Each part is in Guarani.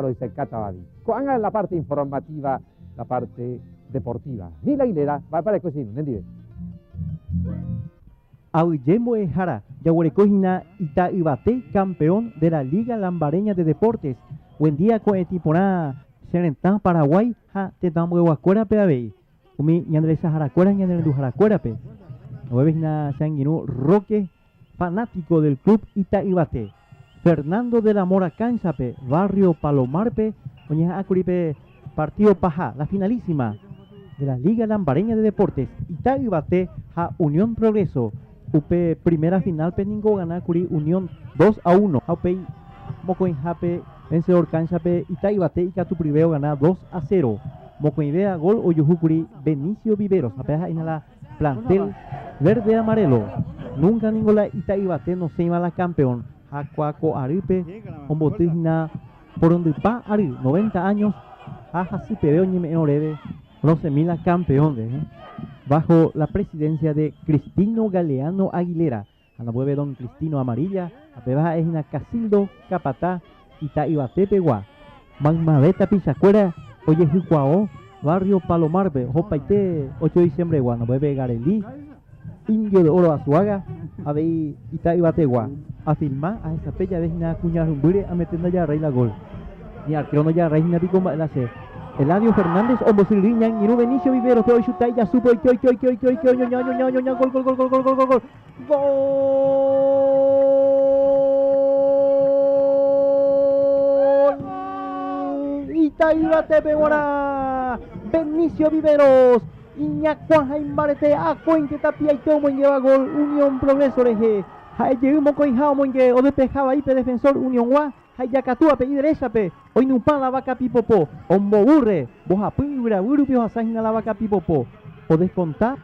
roisekáta Ko'ág̃a la parte informativa, la parte deportiva. Mila Aguilera, mba'épa reko che irũ, nendive. Aguyje mbo'ehára jaguereko hína Ita Yvate campeón de la Liga Lambareña de Deportes, buen día ko'ẽtĩ porã che retã Paraguái ha tetãmbueguakuérape avei, umi ñande rechaharakuéra ñane renduharakuérape. Ovéve hína che angirũ Roque, fanático del club Ita Yvate. Fernando de la Mora kánchape, barrio Palomar-pe, oñeha'ãkuri pe partido paha, la finalísima, de la Liga Lambareña de Deportes, Ita Yvate ha Unión Progreso. Upe primera final-pe ningo oganákuri Unión 2-1 ha upéi mokõihápe vencedor kánchape Ita Yvate ikatupyryve ogana 2-0. Mokõivéva gol ojuhúkuri Benicio Viveros ha péva ha'éhina la Plantel verde amarelo. Nunca ningo la ita yvate nosẽiva la campeón ha kua ko arýpe omboty hína porundypa ary, 90 años, ha hasypeve oñeme'ẽ oréve rosẽmi la campeón de, bajo la presidencia de Cristino Galeano Aguilera ha nambueve don Cristino Amarilla ha péva ha'e hína Casildo Capatá ita yvate pegua. Maymave tapichakuéra ojehykuao barrio Palomar-pe ohopaite 8 de diciembre-gua, nambueve Garelí, Indio de Oro Azuaga, avei ita yvategua. Afirma ahesape jave hína kuña rumbýre amete ndajagarrái la gol. Ni arquero ndajagarrái hína piko mba'e la che. Eladio Fernández ombosyryry iñangirũ Benicio Viveros-pe oichuta ijasúpe oike oike oike oike oike oñoña oñoña oñoña gol gol gol gol gol gol gol gol Gol! Ita yvatépe g̃uarã Benicio Viveros iñakuã ha imbarete akóinte tapiaite omoingéva gol Unión Progreso rehe. Ha'e jey mokõiha omoinge odepeha vai pe defensor Unión-gua ha ijakatúape ideréchape oinupã la vaka pipopo, ombovúrre mbohapy yvyravy rupi ohasa hína la vaka pipopo, odeskonta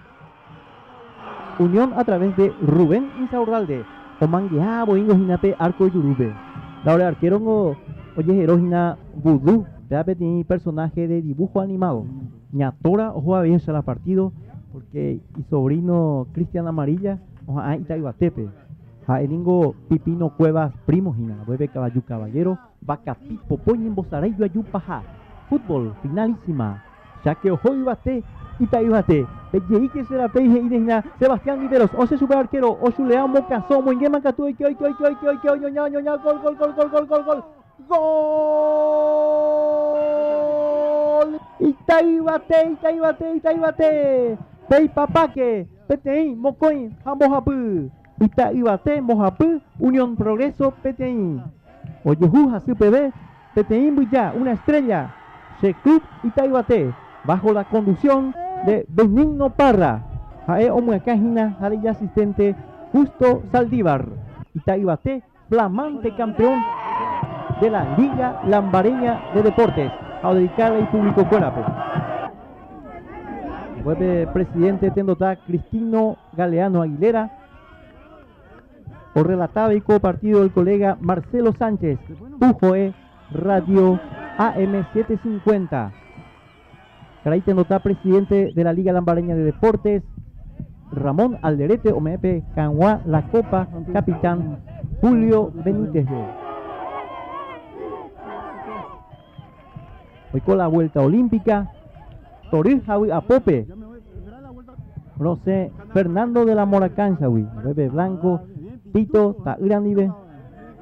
Unión a través de Rubén Insaurralde, omangea voíngo hína pe arco ijurúpe. La ore arquero-ngo ojehero hína Vudú, péva peteĩ personaje de dibujo animado. Ña Tora oho avei ohecha la partido porque isobrino Cristian Amarilla oha'ã ita'yvatépe. Ha'e ningo Pipino Cuevas primo hína, vuelve Kavaju Caballero, Vakapi Popo ñembosarái joaju paha, fútbol, finalísima. Cháke oho yvate, ita yvate. Pejeíke che rapéi he'íne hína Sebastián Viveros, osẽ chupe arquero, ochulea omokãsõ, omoingéma katu oike, oike, oike, oike, oike, oñoña, oñoña, gol, gol, gol, gol, gol, gol, gol, gol! Ita yvate, ita yvate, ita yvate! Peipapáke, peteĩ, mokõi ha mbohapy. Ita yvate mbohapy, Unión Progreso peteĩ. Ojuhu hasy peve peteĩ mbyja, una estrella, che club Ita Yvate, bajo la conducción de Benigno Parra, ha'e omyakã hína ha ijasistente Justo Saldívar. Ita Yvate, flamante campeón de la Liga Lambareña de Deportes, ha odedika la ipúblico-kuérape. Upépe presidente tendota Cristino Galeano Aguilera. Orrelataba ko partido el colega Marcelo Sánchez, UJOE Radio AM 750. Karai tendota presidente de la Liga Lambareña de Deportes, Ramón Alderete, ome'ẽpe Kag̃ua la Copa, capitán Julio Benítez. Oiko la vuelta olímpica, tory ha vy'apópe rosẽ Fernando de la Mora kánchagui, upépe Blanco, Tito ta'ýra ndive,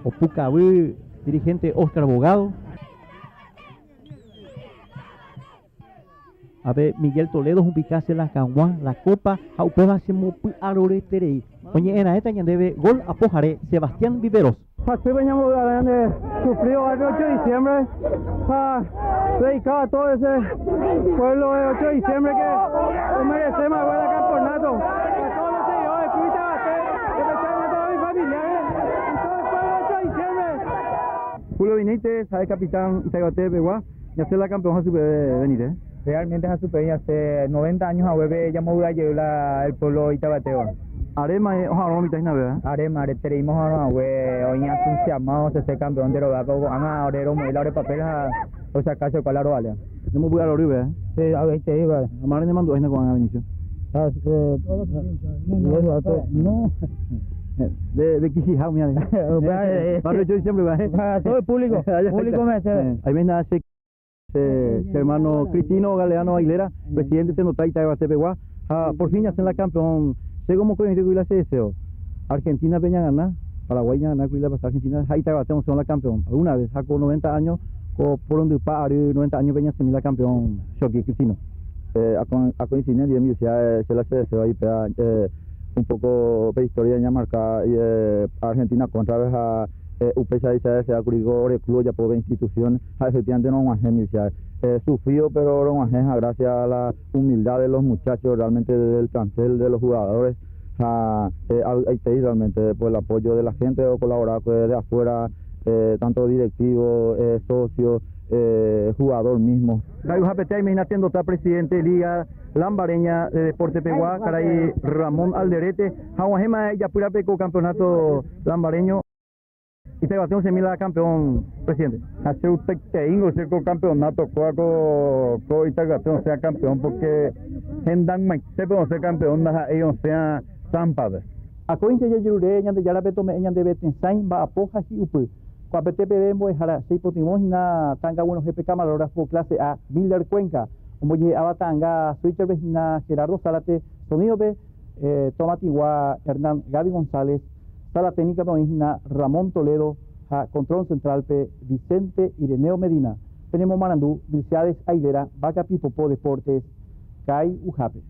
opukavy dirigente Oscar Bogado. Ápe Miguel Toledo humpika che la kag̃ua, la copa, ha upéva chemopy'aroreterei. Oñe'ẽraẽta ñandéve gol apohare Sebastián Viveros. Hasýpe ñambovy'arã ñande sufrido barrio 8 de diciembre ha dedicado a todo ese pueblo de 8 de diciembre que omerecema hague la campeonato. A todos los seguidores del Club Itabaté, especialmente a mis familiares y todo el pueblo de 8 de diciembre. Julio Benítez, ha'e capitán Itabaté pegua, ñase la campeón hasype Benítez. Realmente hasype ñase 90 años haguépe ñambovy'a jey la el pueblo Itabatéva. Aréma oha'arõ mitã hína péva. Aréma, aretereíma oha'arõ hague oñeasunsiama osese campeón de rogápe ko'ág̃a ore romoĩ la ore papel ha rochaka chokua la rovalea. Nembovy'a rory péva. Sí, avy'aiterei péva. Ha máva nemandu'a hína ko'ág̃a Benicio? No. De, de Quijijá, mira. Barrio 8 de diciembre, va. Todo el público, público me Ahí me nace hermano Cristino Galeano Aguilera, presidente de Notay Itaguatepeguá. Por fin ya la campeón. Sé cómo coincidió con la deseo. Argentina peña ganar, Paraguay ya ganar, la pasar Argentina, Itaguatepeguá son la campeón. Alguna vez, sacó 90 años, por donde pa 90 años Peña se la campeón, Choqui Cristino. A, a coincidir, se la deseo ahí, un poco de historia ya marca Argentina contra vez a UPSA y se ha club ya por institución efectivamente no sufrió pero no gracias a la humildad de los muchachos realmente del plantel de los jugadores a, eh, realmente por el apoyo de la gente o colaborar pues, de afuera tanto directivo socio jugador mismo. Imagínate presidente de Liga Lambareña de Deporte Peguá, Caray Ramón Alderete, Jaguajema Yapurapeco campeonato lambareño. Y te batió semila campeón presidente. Hace usted que ingo seco campeonato cuaco co Itagate sea campeón porque hendan maite no sea campeón ellos sea zampa. Acoinche yayurure ñande yarape tome ñande betensain ba apoja hi upu. Cuapetepb mbo'ehára cheipotyvõ hína tanga bueno jepe camarógrafo clase A Miller Cuenca. Ombojehe'áva ta'ãnga Switcher hína Gerardo Zárate sonido-pe Tomatigua Hernán Gaby González sala técnica hína Ramón Toledo ha control central pe Vicente Ireneo Medina. Tenemos Marandú, Vilciades Aguilera, Vaca Pipopó Deportes, Kai Ujape.